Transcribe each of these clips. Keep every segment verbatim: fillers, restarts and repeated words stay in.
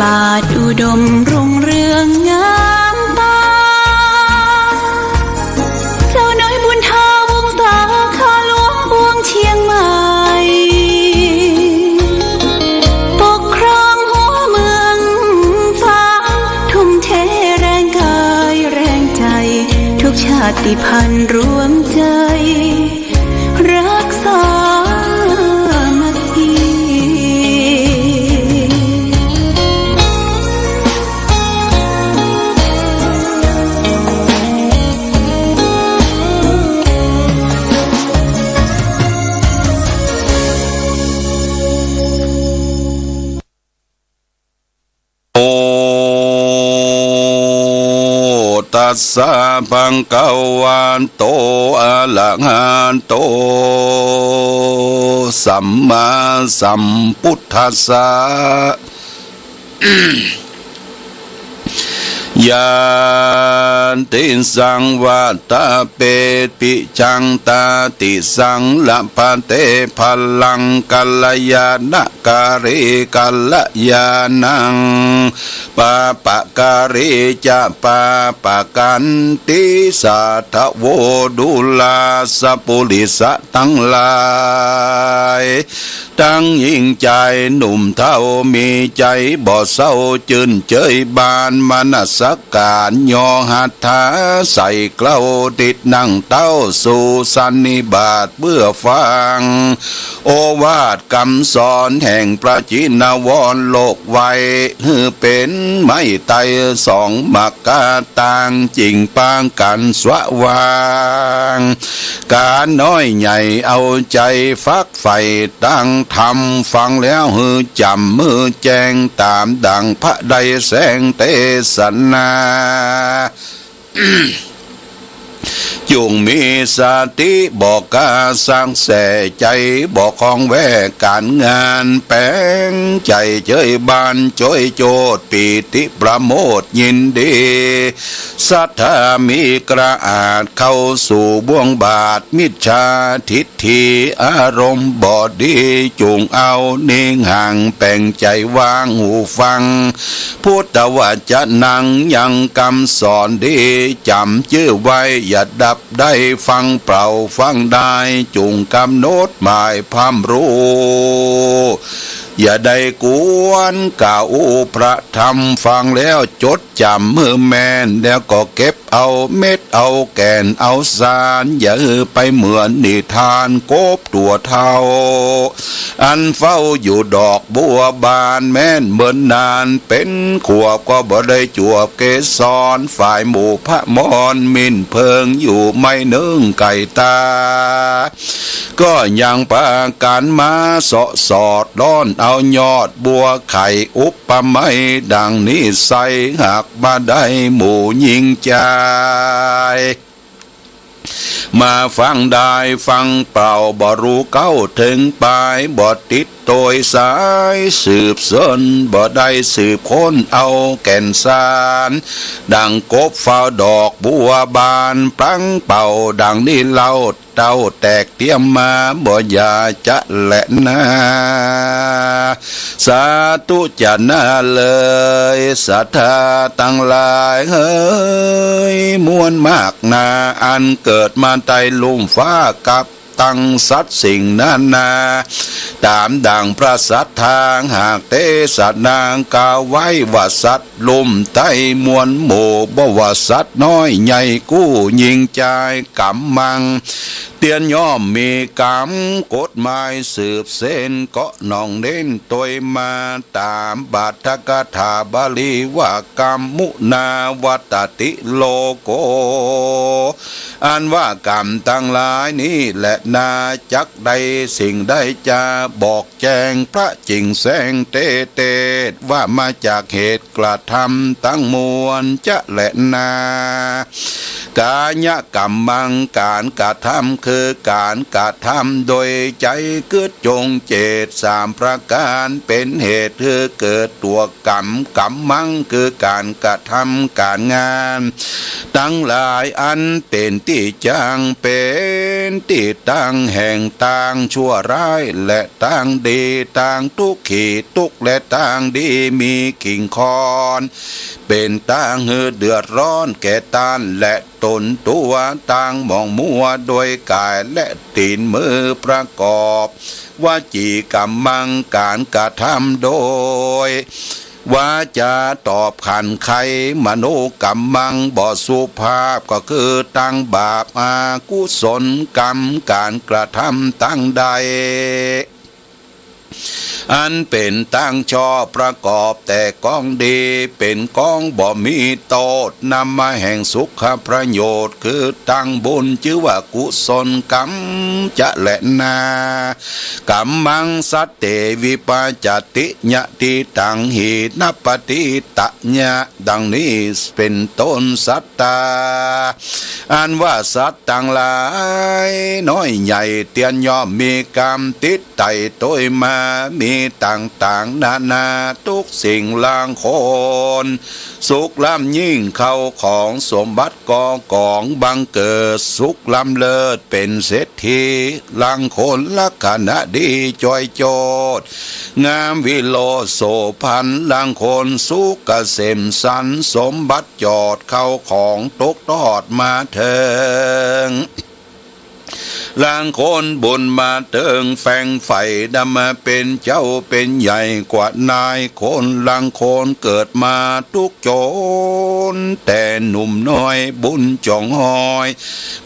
อาจอุดมรุ่งเรืองงามตา เจ้าน้อยบุญทาวงศา ข้าหลวงปวงเชียงใหม่ ปกครองหัวเมืองฟ้า ทุ่มเทแรงกายแรงใจ ทุกชาติพันธุ์รวมใจ รักสามัคคี โอ ตัสสะ ภะคะวะโต อะระหะโต สัมมาสัมพุทธัสสะ ยะติสังวัตถะเป ปิ จังตาติสัง ละพะเต พะลัง กัลยาณะการิ กัลยาณัง ปาปะการิ จะ ปาปะกันติ สาธะโว ดูราสะปุริสะตังหลาย ตังญิงจายหนุ่มเฒ่า มีใจ๋บ่เศร้า จื้นเจยบาน มนัสการ ยอหัตถา ใส่เกล้า ติดนั่งเต้า สู่สันนิบาตเปื้อฟัง โอวาทกำสอนแห่งพระชินวร โลกไว้ หื้อเป๋นไม้ไตรสองหมาก กาต่างจิ่งปางกั๋นสว่าง ก๋าน้อยใหญ่เอาใจ๋ฝักใฝ่ ตั้งธรรมฟังแล้วหื้อจ๋ำหื้อแจ้ง ต๋ามดั่งพระได้แสดงเตสนา จุ่งมีสติบ่กล้าสักแส่ ใจ๋บ่คล่องแว่ก๋านงาน แป๋งใจ๋เจยบานจ้อยโจทย์ ปีติประโมทย์ยินดี ศรัทธามีกระอาจ เข้าสู่บ่วงบาปมิจฉาทิฏฐิ อารมณ์บ่ดีจุ่งเอานิ่งห่าง แป๋งใจ๋วางหูฟัง พุทธวจนังยังกำสอนดี จ๋ำจื้อไว้อย่าดับ ได้ฟังเปล่าฟังได้ จุ่งกำหนดหมายพร่ำรู้ อย่าได้กวนเก่า พระธรรมฟังแล้วจดจ๋ำหื้อแม่น แล้วก็เก็บเอาเม็ดเอาแก่นเอาสาร อย่าหื้อไปเหมือนนิทานกบตั๋วเฒ่า อันเฝ้าอยู่ดอกบัวบาน แม้นเมินนาน เป๋นขวบก็บ่ได้จวบเกสร ฝ่ายหมู่พระมรหมิ่นเพิงอยู่ ไม้นึ่งไก่ตา ก็ยังปากั๋นมาเสาะสอด ร่อนเอายอดบัวไข่ อุปไมยดั่งนิสัย หากบ่ได้หมู่ญิงจาย มาฟังได้ฟังเปล่า บ่ฮู้เก๊าเถิงปาย บ่ติดโตยสายสืบเสิน บ่ได้สืบค้นเอาแก่นสาร ดั่งกบเฝ้าดอกบัวบาน ปลั๊งเป่าดั่งนี้เล่า เต้าแตกเตรียมมา บ่อย่าจะแลนา สาธุจะนาเลย ศรัทธาตังหลายเหย มวลมากนา อันเกิดมาใต้ลุ่มฟ้ากับตังสัตว์สิ่งนานา ต๋ามดั่งพระสัตถาหากเตสนากล่าวไว้ว่าสัตว์ลุ่มใต้มวลหมู่ บ่ว่าสัตว์น้อยใหญ่กู้ญิงจายก๋ำมัง เตียนย่อมมีกรรมกฎหมายสืบเส้น เกาะหนองเน้นตวยมา ต๋ามบาทคาถาบาลีว่า กรรมุนาวัตติโลโก อันว่ากรรมตังหลายนี้แลนา จักได้สิ่งได้จา บอกแจ้งพระจิ่งแสดงเตเตศ ว่ามาจากเหตุ กระทำตังมวลจะแลนา กายกรรมัง ก๋านกระทำคือก๋านกระทำโดยใจ๋กึ๊ดจงเจต สามประก๋านเป๋นเหตุหื้อเกิดตั๋วกรรม กรรมังคือก๋านกระทำก๋านงานตังหลายอันเป๋นตี้จ้าง เป๋นตี้ตั้งแห่งตางชั่วร้าย และ ตางดี ตางตุ๊กขีตุ๊กข์ และตางดีมีกิ่งคอน เป๋นตางหื้อเดือดร้อนแก่ต้านและต๋นตั๋ว ตางหมองมัวโดยก๋ายและตี๋น มือประกอบวจีกรรมัง ก๋านกระทำโดยวาจาตอบขันไข มโนกรรมังบ่สุภาพ ก็คือตางบาปอกุศลกรรม ก๋านกระทำตางใด อันเป๋นตางชอบประกอบแต่กองดี เป๋นกองบ่มีโต้ษ นำมาแห่งสุขประโยชน์ คือตางบุญ จื้อว่ากุศลกรรมจะแลนา กรรมังสัตเตวิปัจจติ ยะติตังหิ นปปฏิตะ ยะ ดังนี้เป๋นต้น สัตตา อันว่าสัตว์ตังหลายน้อยใหญ่เตียนย่อมมีกรรมติดไต่ตวยมา มีต่างๆ นานาตุ๊กสิ่ง ลางคนสุขล้ำยิ่ง เข้าของสมบัติก่อกองบังเกิด สุขล้ำเลิศเป๋นเศรษฐี ลางคนลักขณะดีจ้อยโจทย์ งามวิโรจน์โสภณ ลางคนสุขเกษมสันต์ สมบัติจอด เข้าของตกทอดมาเถิง ลางคนบุญมาเถิง แฝงใฝ่ดำมาเป๋นเจ้าเป๋นใหญ่กว่านายคน ลางคนเกิดมาตุ๊กจนแต่หนุ่มน้อย บุญจ่องฮอย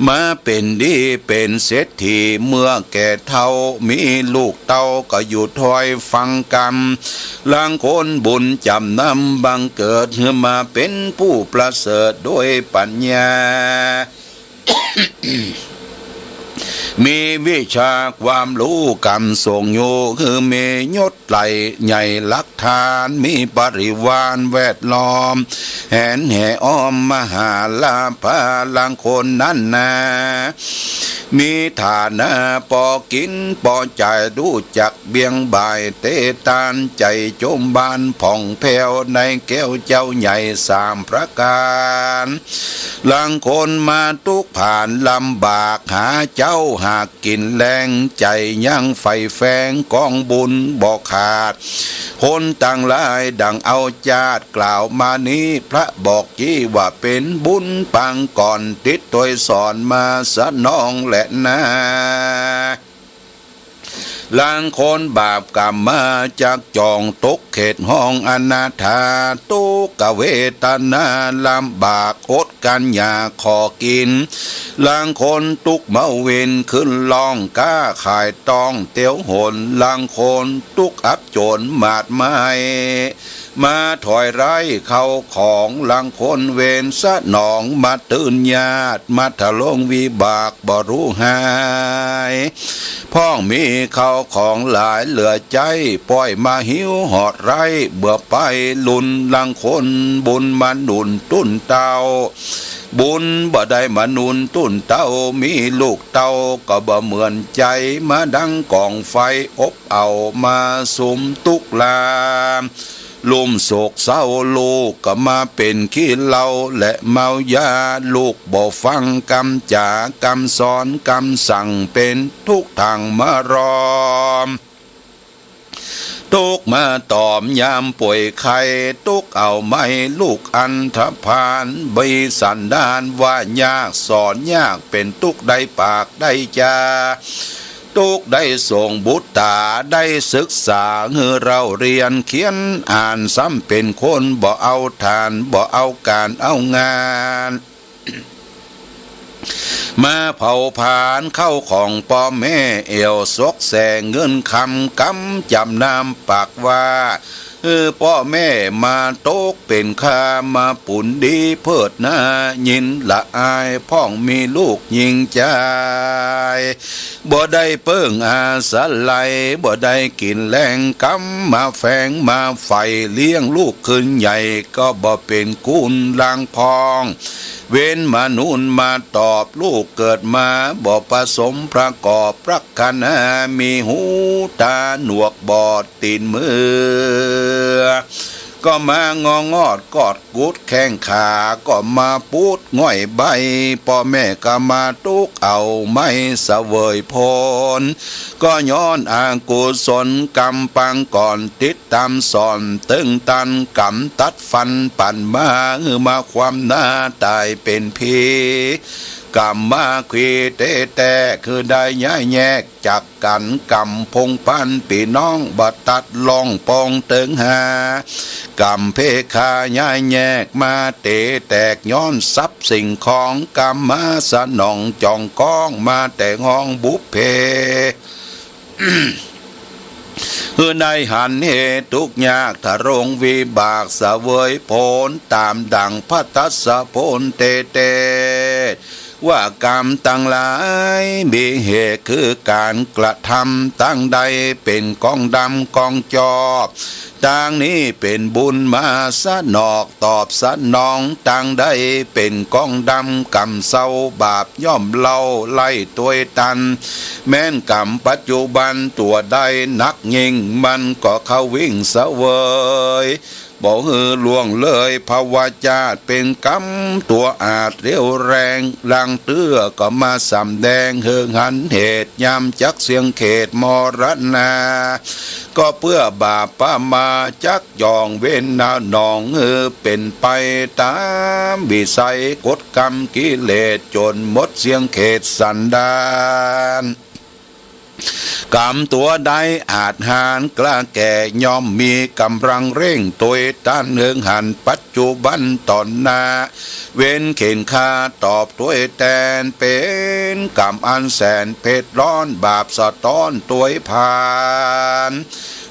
มาเป๋นดีเป๋นเศรษฐี เมื่อแก่เฒ่ามีลูกเต้าก็อยู่ถ้อยฟังกำ ลางคนบุญจ๋ำนำบังเกิดหื้อมาเป๋นผู้ประเสริฐโดยปัญญา มีวิชาความฮู้กำส่งอยู่ หื้อมียศใหญ่ลัก ฐาน มีบริวารแวดล้อม แหนแห่อ้อมมหาลาภา ลางคนนั้นนา มีฐานะปอกิ๋นปอใจ๊ ฮู้จักเบี่ยงบ่ายเตตาน ใจ๋จมบานผ่องแผ้วในแก้วเจ้าใหญ่สามประก๋าน ลางคนมาตุ๊กข์ผานลำบาก หาเจ๊าหากิ๋นแลง ใจ๋ยังใฝ่แฝงกองบุญบ่ขาด คนตังหลายดั่งเอาจาติกล่าวมานี้ พระบอกจี้ว่าเป๋นบุญปางก่อน ติดตวยสอนมาสนองแลนา ลางคนบาปกำมาจักจ่อง ตกเขตห้องอนาถา ตุ๊กขเวทนาลำบาก อดกั๋นอยากข้อกิ๋น ลางคนตุ๊กข์เมาเวร ขึ้นล่องก๊าขายต้องเตียวหน ลางคนตุ๊กข์อับจ๋นหมาดไหม้ มาถอยไร้เข้าของ ลางคนเวรสนอง มาตื่นญาติ มาทะลวงวิบากบ่ฮู้หาย พ่องมีเข้าของหลายเหลือใจ๊ ป้อยมาหิวหอดไร้ เบื่อไปลุน ลางคนบุญมาหนุนตุ้นเต้า บุญบ่ได้มาหนุนตุ้นเต้า มีลูกเต้าก็บ่เหมือนใจ๋ มาดังก๋องไฟอบเอา มาสุมตุ๊กข์ลา ลุ่มโศกเศร้า ลูกก็มาเป๋นขี้เหล้าและเมายา ลูกบ่ฟังกำจ๋ากำสอนกำสั่ง เป๋นตุ๊กข์ตางมารอม ตุ๊กข์มาต๋อมยามป่วยไข้ ตุ๊กข์เอาไหม้ลูกอันธพาล มีสันดานว่ายากสอนยาก เป๋นตุ๊กข์ได้ปากได้จา ตุ๊กข์ได้ส่งบุตรหลาน ได้ศึกษาหื้อเล่าเรียนเขียนอ่าน ซ้ำเป๋นคนบ่เอาฐาน บ่เอาก๋านเอางาน มาเผาผลาญเข้าของป้อแม่ แอ่วสกแสงเงินคำ กำจ๋ำนำปากว่า หื้อป้อแม่มาตกเป๋นข้า มาปูนดีเพิดหน้า ยินละอายพ่องมีลูกญิงจาย บ่ได้เปิ้งอาศัย บ่ได้กิ๋นแลงกำ มาแฝงมาใฝ่เลี้ยงลูกขึ้นใหญ่ ก็บ่เป๋นกุณลางพ่อง เว้นมาหนุนมาตอบ ลูกเกิดมาบ่ผสมประกอบ พระ ขณะมีหูต๋าหนวกบอดตี๋นมือ ก็มางองอดกอดกุดแข้งขา ก็มาปูดง่อยใบ้ ป้อแม่ก็มาตุ๊กเอาไม้เสวยผล ก็ย้อนอกุศลกรรมปางก่อน ติดต๋ามสอนเติงตัน ก๋ำตัดฟันปั่นมา หื้อมาความหน้าต๋ายเป๋นผี ก๋ำมาขวีเต๋แตก หื้อได้ย้ายแยกจากกั๋น ก๋ำพงพานปี้น้อง บ่ตัดล่องปองเติงหา ก๋ำเพคาย้ายแยกมาเต๋แตก ย้อนทรัพย์สิ่งของ ก๋ำมาสนองจ่องก้อง มาแต่ห้องบุพเพ หื้อได้หันเหตุทุกข์ยาก ทรงวิบากเสวยผล ต๋ามดั่งพระทัสสะพลเตเตศ ว่ากรรมตังหลายมีเหตุ คือก๋านกระทำตังใด เป๋นกองดำกองจอบ ตังนี้เป๋นบุญมาสนอก ตอบสนองตังได้ เป๋นกองดำกำเซา บาปย่อมเล่าไล่ตวยตัน แม้นกรรมปัจจุบันตั๋วใดหนักยิ่ง มันก็เข้าวิ่งเสวย บ่หื้อล่วงเลยภวชาติ เป๋นกรรมตั๋วอาจเรี่ยวแรง ลางเตื้อก็มาสำแดง หื้อหันเหตุ ยามจักเสี้ยงเขตมรณา ก็เปื้อบาปประมาท จักจ่องเว้นหนอง หื้อเป๋นไปต๋ามวิสัย กฎกรรมกิเลส จ๋นหมดเสี้ยงเขตสันดาน กรรมตั๋วใดอาจหาญกล้าแก่ ย่อมมีก๋ำลังเร่งตวยตัน เหิงหันปัจจุบันต๋อนหน้า เว้นเข็ญฆ่าตอบตวยแตน เป๋นกรรมอันแสนเผ็ดร้อน บาปสะต๊อนตวยผาน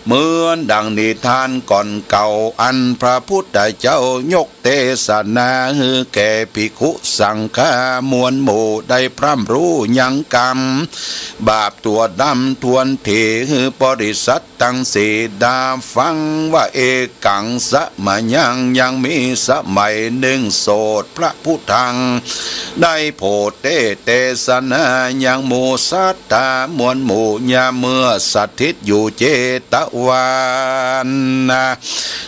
เหมือนดั่งนิทานก่อนเก่า อันพระพุทธเจ้ายก เตสนาหื้อแก่ภิกขุสังฆามวลหมู่ ได้พร่ำฮู้ยังกรรมบาปตั๋วดำถ้วนที หื้อบริษัทตังสี่ดาฟัง ว่าเอกังสะมะยัง ยังมีสมัยนึ่ง โสตพระพุทธัง ได้โผดเตสนายังหมู่สัตตามวลหมู่ ยามเมื่อสถิตอยู่เจตวันนา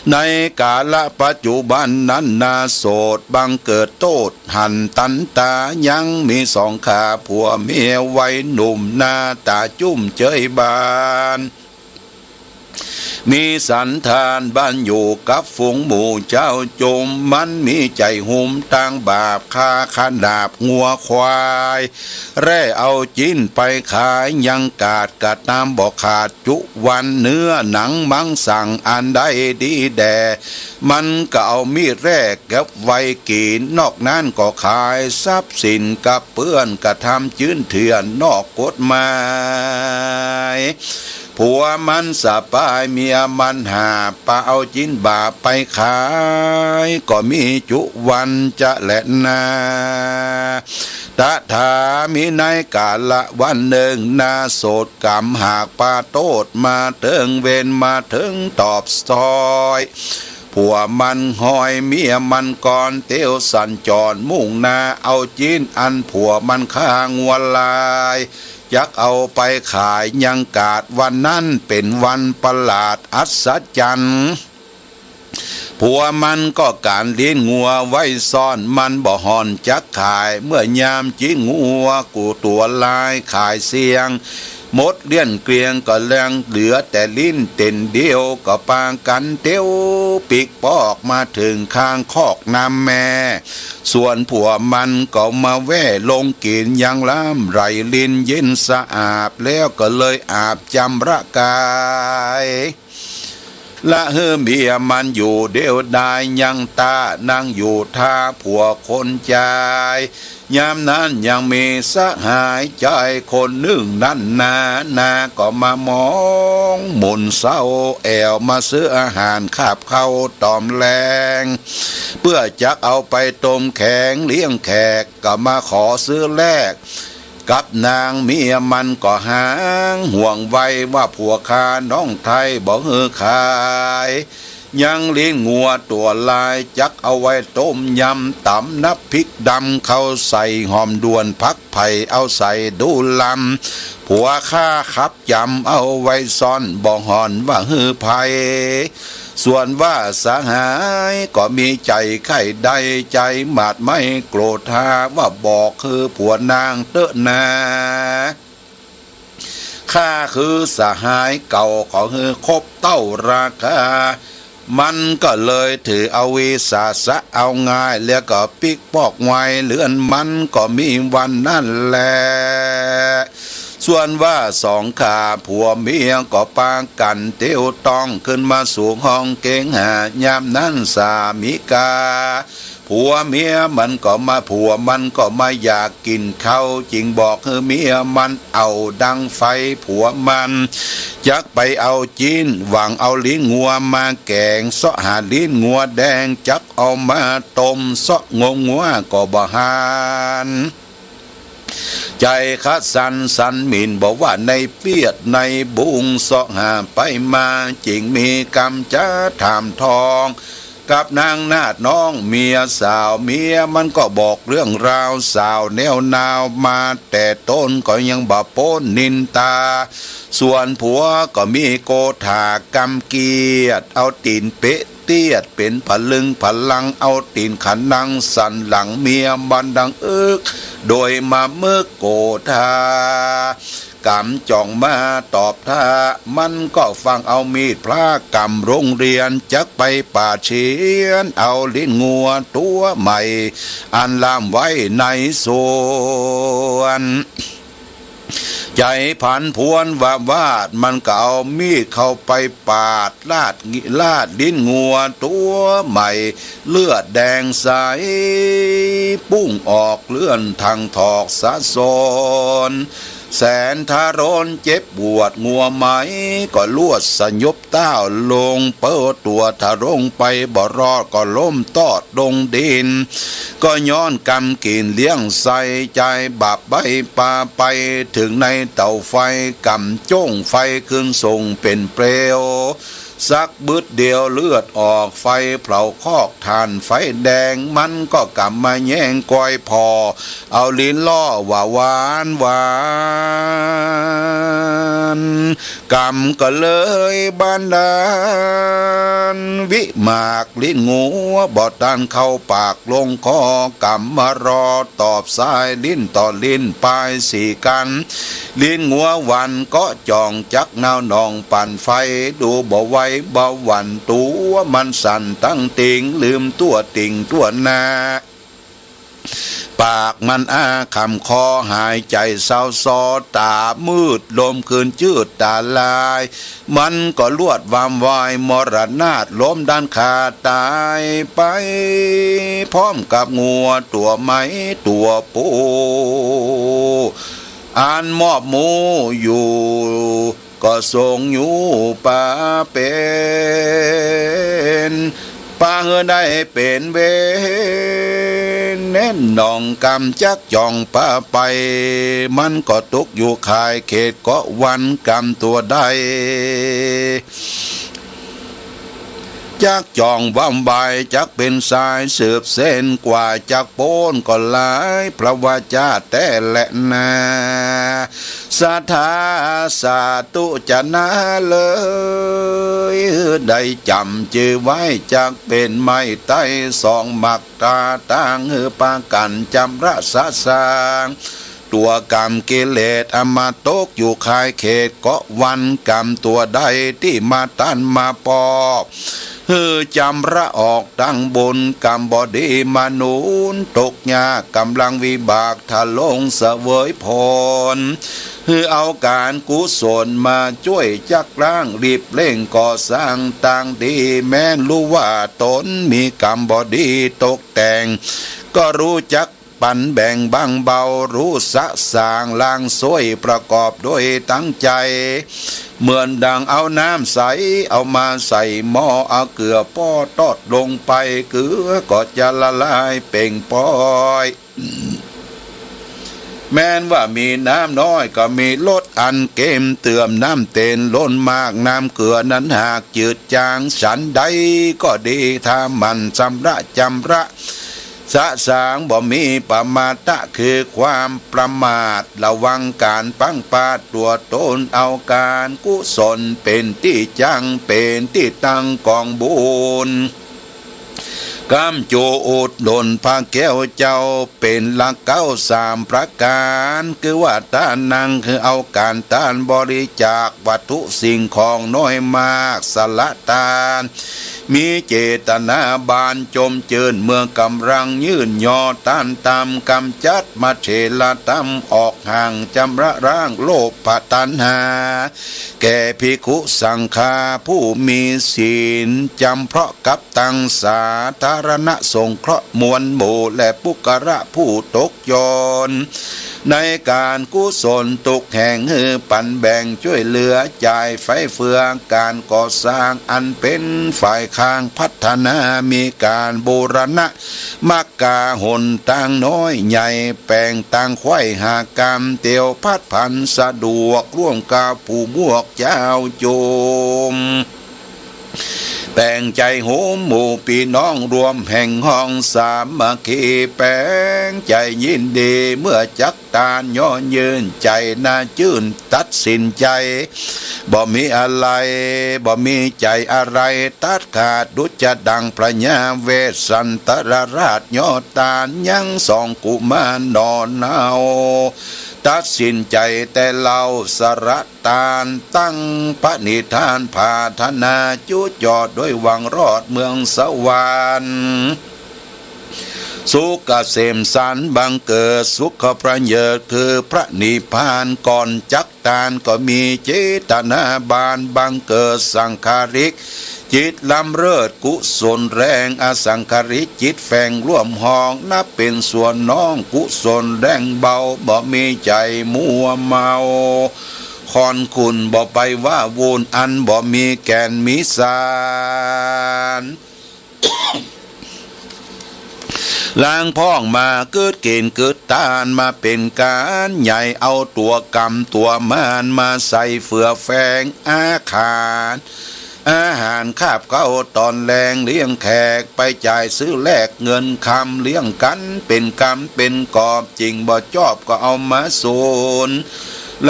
ในกาละปัจจุบันนั้นนา โสตบังเกิดโตษหันตันตา ยังมีสองขาผัวเมียวัยหนุ่ม หน้าต๋าจุ้มเจยบาน มีสันดานบ้านอยู่กับฝูงหมู่เจ้าจุม มันมีใจ๋หุมตางบาป ฆ่าขนาบงัวควาย แล่เอาจิ๊นไปขาย ยังกาดกระตำบ่ขาดจุวัน เนื้อหนังมังสังอันได้ดีแด่ มันก็เอามีดแล่เก็บไว้กิ๋น นอกนั้นก็ขายทรัพย์สินกับเปื้อน กระทำจื้นเถื่อนนอกกฎหมาย ผัวมันสะปายเมียมันหาบ ปะเอาจิ๊นบาปไปขาย ก็มีจุวันจะแลนา ตถา มีในกาละวันนึ่งนา โสตก๋ำหากปาโตษมาเถิง เวรมาเถิงตอบซอย ผัวมันหอยเมียมันก่อน เตียวสัญจรมุ่งหน้า เอาจิ๊นอันผัวมันฆ่างัวลาย จักเอาไปขายยังกาด วันนั้นเป๋นวันประหลาดอัศจรรย์ ผัวมันก็ก๋านลิ้นงัวไว้ซ่อน มันบ่ห่อนจักขาย เมื่อยามจิ๊นงัวกู้ตั๋วลายขายเสี้ยง หมดเกลี้ยงเกลียงก็แลงเหลือแต่ลิ้นเต้นเดียว ก็ปากั๋นเตียวปิ๊กปอกมาเถิงข้างคอกน้ำแม่ ส่วนผัวมันก็มาแว่ลงกิ๋น ยังน้ำไหลลิ้นเย็นสะอาบ แล้วก็เลยอาบจำระกาย ละหื้อเมียมันอยู่เดียวดาย ยังต๋านั่งอยู่ท่าผัวคนจาย ยามนั้นยังมีสหายจายคนนึ่งนั้นนา นาก็มามองหมุนเส้าแอ่ว มาซื้ออาหารคาบข้าวต๋อมแลง เปื้อจักเอาไปต้มแข็งเลี้ยงแขก ก็มาขอซื้อแลก กับนางเมียมันก็หางห่วงไว ว่าผัวข้าน้องไท้บ่หื้อขาย ยังลิ้นงัวตั๋วลาย จักเอาไว้ต้มยำ ต๋ำน้ำพริกดำ เข้าใส่หอมด่วน ผักไผ่เอาใส่ดูลำ ผัวข้าขับจำเอาไว้ซ่อน บ่ฮ้อนว่าหื้อใผ ส่วนว่าสหายก็มีใจ๋ใค่ได้ ใจ๋หมาดไม้โกรธา ว่าบอกหื้อผัวนางเต๊อะนา ข้าคือสหายเก่า ขอหื้อครบเต้าราคา มันก็เลยถือเอาวิสาสะเอาง่าย แล้วก็ปิ๊กปอกไวน์ เฮือนมันก็มีวันนั้นแล ส่วนว่าสองข้าผัวเมียก็ปากั๋นเตียวต้อง ขึ้นมาสู่ห้องเก๋งหา ยามนั้นสามีกา ผัวเมียมันก็มา ผัวมันก็มาอยากกิ๋นข้าว จึงบอกหื้อเมียมันเอาดังไฟ ผัวมันจักไปเอาจิ๊น หวังเอาลิ้นงัวมาแก๋ง เซาะหาลิ้นงัวแดง จักเอามาต้ม เซาะงมงัวก็บ่หัน ใจ๋คัดสันสันหมิ่น บ่ว่าในเปียดในบุง เซาะหาไปมา จึงมีกำจะถามทอง กับนางนาฏน้องเมียสาว เมียมันก็บอกเรื่องราวสาวแนวนาว มาแต่ต้นก็ยังบ่ป๊นนินตา ส่วนผัวก็มีโกธากำเกียจ เอาตี๋นเปะเตียด เป๋นผลึงผลัง เอาตี๋นขะนังสันหลัง เมียมันดังอึก โดยมามึกโกธา กำจ่องมาตอบถ้า มันก็ฟังเอามีดพระกำโรงเรียน จักไปปาดเฉือนเอาลิ้นงัวตั๋วใหม่ อันล่ามไว้ในสวน ใจ๋ผันผวนวาบวาด มันก็เอามีดเข้าไปปาดลาด ลาดลิ้นงัวตั๋วใหม่ เลือดแดงใส ปุ้งออกเลื่อนทั้งถอกสะสน แสนทะรนเจ็บปวด งัวไหมก็ลวดสยบต้าวลง เปิ้นตั๋วทะรงไปบ่รอด ก็ล้มตอดลงดิน ก็ย้อนกำกิ๋นเลี้ยงใส่ ใจ๋บาปใบ้ปาไป เถิงในเต๋าไฟ กำจ้งไฟขึ้นส่งเป๋นเปลว สักบึดเดียวเลือดออก ไฟเผาคอกถ่านไฟแดง มันก็กำมาแย่งก้อยผ่อ เอาลิ้นล่อว่าหวานหวาน กำก็เลยบันดาล วิมากลิ้นงัวบ่ตันเข้าปากลงคอ กำมารอตอบสายลิ้นต่อลิ้นปายสี่กั๋น ลิ้นงัวหวั่นก็จ่องจักหนาวหนองปั่นไฟ ดูบ่ไหวบ่หวั่นตั๋วมันสั่นตังติ่ง ลืมตั๋วติ่งตั๋วนา ปากมันอ้าขำคอหายใจ๋เศร้าซ้อ ต๋ามืดลมคืนจืดต๋าลาย มันก็ลวดวามวายมรณาถล้มด้านขาต๋ายไป พร้อมกับงัวตั๋วไหมตั๋วปู อันมอบหมู่อยู่ ก็ทรงอยู่ปาเป๋น ปาหื้อได้เป๋นเวร แน่นหน่องกำจักจ่องปาไป มันก็ตกอยู่ข่ายเขตเกาะวัน กำตั๋วได้ จักจ่องวามวาย จักเป๋นสายสืบเส้น กว่าจักป๊นก็หลายพระวาจาแต๊แลนา สถาสาธุจะนาเลย ได้จ๋ำจื้อไว้จักเป๋นไม้ไต้สองหมากต๋า ตั้งหื้อปากั๋นจำระสะสาง ตั๋วกำกิเลสอำมาตกอยู่ข่ายเขตเกาะวัน กำตั๋วได้ตี้มาตันมาปอบ หื้อจำระออกตั้งบุญ กำบ่ดีมาหนุนตกยาก ก๋ำลังวิบากทะลงเสวยผล หื้อเอาก๋านกุศลมาจ้วยจักล้าง รีบเร่งก่อสร้างตางดี แม้นฮู้ว่าต๋นมีกำบ่ดีตกแต่ง ก็ฮู้จัก ปั๋นแบ่งบังเบา ฮู้สะสางล้างซ้วย ประกอบด้วยตังใจ๋ เหมือนดังเอาน้ำใสเอามาใส่หม้อ เอาเกลือป้อตอดลงไป เกลือก็จะละลายเป่งป๊อย แม้นว่ามีน้ำน้อยก็มีรสอันเกมเติม น้ำเต็นล้นมาก น้ำเกลือนั้นหากจืดจาง ฉันใดก็ดี ถ้าหมั่นชำระ จำระ สะสาง บ่มีปมาทะ คือความประมาท ระวังก๋านพลั้งพลาดตั๋วตน เอาก๋านกุศลเป๋นตี้จั้ง เป๋นตี้ตั้งของบุญ ก๋ำจูอุดหนุนพระแก้วเจ้า เป๋นหลักเก๊าสามประก๋าน คือว่าต้านนั้นคือเอาก๋านต้านบริจาควัตถุสิ่งของน้อยมาก สละตาน มีเจตนาบานจมจื้น เมื่อก๋ำลังยื่นยอต้านตำ ก๋ำจัดมัจเฉรธรรมออกห่าง จำระล้างโลภะตัณหา แก่ภิกขุสังฆาผู้มีศีล จำเพาะกับตังสาธารณะสงเคราะห์มวลหมู่ และปุคคละผู้ตกยาก ในก๋านกุศลทุกแห่ง หื้อปันแบ่งจ้วยเหลือ จ่ายไฟเฟือก๋านก่อสร้าง อันเป๋นฝ่ายข้างพัฒนา มีก๋านบูรณะ มักกาหนตางน้อยใหญ่ แป๋งตางไขว้หากรรม เตียวผัดผันสะดวก ร่วมกับผู้มวกเจ้าจุม แป๋งใจ๋โฮมหมู่ปี้น้อง รวมแห่งห้องสามัคคี แป๋งใจ๋ยินดี เมื่อจักตานย้อนยื่น ใจ๋หน้าจื้นตัดสินใจ๋ บ่มีอะไร บ่มีใจ๋อะไรตัดขาด ดุจจะดังพญาเวสสันตรราช ย้อนตานยังสองกุมารหนอเนา ตัดสินใจ๋แต่เล่าสละตาน ตั้งปณิธานผาถนา จุจอดด้วยหวังรอดเมืองสวรรค์ สุขเกษมสันต์บังเกิด สุขประเสริฐคือพระนิพพาน ก่อนจักตานก็มีเจตนาบาน บังเกิดสังขาริก จิตล้ำเลิศกุศลแรง อสังขาริกจิตแฝงร่วมห้อง นับเป๋นส่วนน้องกุศลแรงเบา บ่มีใจ๋มัวเมา ค่อนขุ่นบ่ไปว่าวุ่น อันบ่มีแก่นมีสาร ลางพ่องมาเกิดเก๋ณฑ์เกิดตาน มาเป๋นก๋านใหญ่ เอาตั๋วกำตั๋วมาร มาใส่เฟือแฝงอาหาร อาหารคาบเก๊าต๋อนแลง เลี้ยงแขกไปจ่ายซื้อแลกเงินคำ เลี้ยงกั๋นเป๋นกำเป๋นกอบ จิ่งบ่จอบก็เอามาสูญ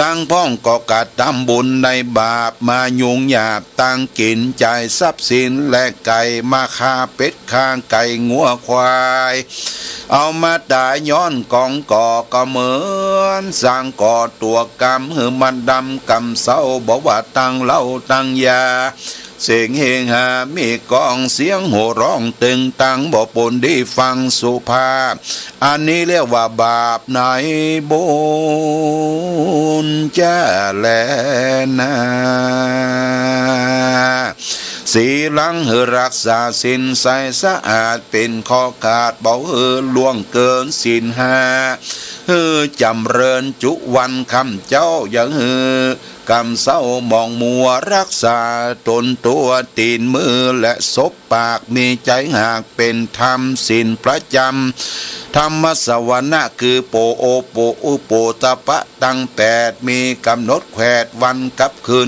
ลางพ่องก็กระทำบุญในบาป มายุ่งยากตางกิ๋น จ่ายทรัพย์สินแลกไก่ มาฆ่าเป็ดฆ่าไก่งัวควาย เอามาต๋ายย้อนก๋องก่อ ก็เหมือนสร้างก่อตั๋วกรรม หื้อมันดำกำเศร้า บ่ว่าตังเหล้าตังยา เสียงเฮฮามีกอง เสียงหัวร้องตึงตัง บ่ปนดีฟังสุภาพ อันนี้เรียกว่าบาปในบุญจะแลนา ศีลัง หื้อรักษาศีลใสสะอาด เป๋นข้อขาด บ่หื้อล่วงเกินศีลห้า หื้อจ๋ำเริญจุวันค่ำเจ๊า อย่าหื้อกำเศร้าหมองมัว รักษาต๋นตั๋วตี๋นมือและศพปาก มีใจ๋หากเป๋นธรรม ศีลประจ๋ำธรรมสวนะ คือโป โอโป อุโป ตะปะ ตังแปด มีก๋ำหนดแขวดวันกับคืน